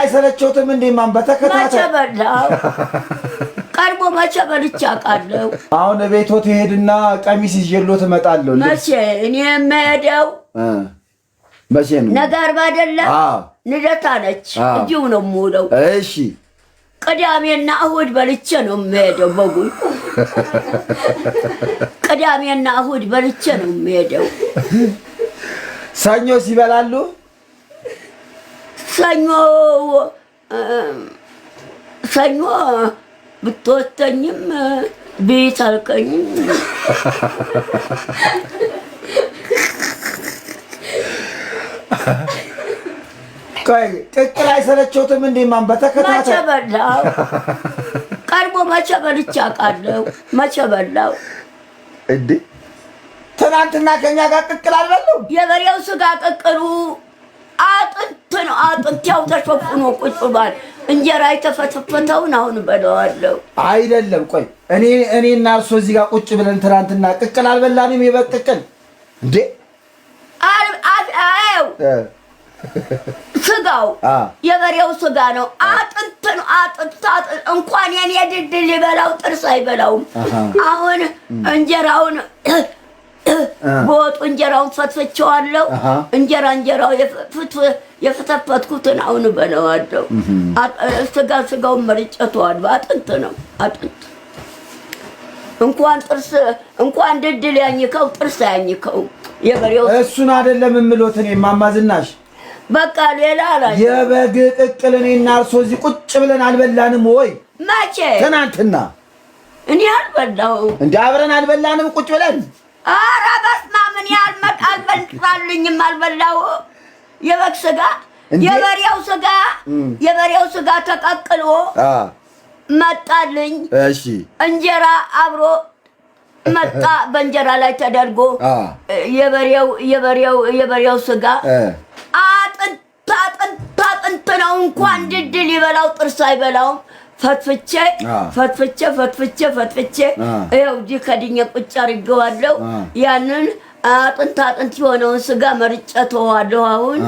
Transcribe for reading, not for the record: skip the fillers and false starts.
አይሰለቸውትም እንዴ? ማን መቼ በተከታታይ በላው? ቀድሞ መቼ በልቼ አውቃለሁ? አሁን ቤቶት ይሄድና ቀሚስ ይዤሎት እመጣለሁ። መቼ እኔ የምሄደው? መቼ ነው? ነገ ዓርብ አይደለም? አዎ። ልደታ ነች። አዎ። እዚሁ ነው የምውለው። እሺ። ቅዳሜና እሑድ በልቼ ነው የምሄደው። በጉን ቅዳሜና እሑድ በልቼ ነው የምሄደው። ሰኞ ሲበላሉ? ሰኞ ሰኞ ብትወተኝም ቤት አልከኝም። ቆይ ቅቅል አይሰለቸውትም እንዴ? ማን መቼ በተከታታይ በላው? ቀድሞ መቼ በልቼ አውቃለሁ? መቼ በላው? እንዴ ትናንትና ከኛ ጋር ቅቅል አልበሉም? የበሬው ስጋ ቅቅሉ አጥንት ነው። አጥንት ያው ተሸፍኖ ቁጭ ብሏል። እንጀራ የተፈተፈተውን አሁን በለዋለሁ። አይደለም። ቆይ እኔና እርሶ እዚህ ጋር ቁጭ ብለን ትናንትና ቅቅል አልበላንም? የበግ ቅቅል እንዴ? አየው ስጋው የበሬው ስጋ ነው። አጥንት ነው። አጥንት እንኳን የኔ ድድ ሊበላው ጥርስ አይበላውም። አሁን እንጀራውን በወጡ እንጀራውን ፈትፍቼዋለሁ። እንጀራው የፈተፈትኩትን አሁን እበላዋለሁ። ስጋውን መርጨተዋለሁ። አጥንት ነው። አጥንት እንኳን ጥርስ እንኳን ድድ ሊያኝከው ጥርስ አያኝከው የበሬው። እሱን አይደለም የምሎት እኔ እማማ ዝናሽ። በቃ ሌላ አላ የበግ ቅቅል እኔና እርሶ እዚህ ቁጭ ብለን አልበላንም ወይ? መቼ? ትናንትና። እኔ አልበላሁም። እንደ አብረን አልበላንም ቁጭ ብለን? ኧረ በስመ አብ፣ እኔ አልበላልኝም፣ አልበላሁም። የበግ ስጋ የበሬው ስጋ ተቀቅሎ መጣልኝ። እሺ። እንጀራ አብሮ መጣ። በእንጀራ ላይ ተደርጎ የበሬው ስጋ አጥንት አጥንት አጥንት ነው። እንኳን ድድ ሊበላው ጥርስ አይበላውም። ፈትፍቼ ፈትፍቼ ፈትፍቼ ፈትፍቼ ይኸው እዚህ ከድኜ ቁጭ አድርጌዋለሁ። ያንን አጥንት አጥንት የሆነውን ስጋ መርጬ ተዋለሁ አሁን።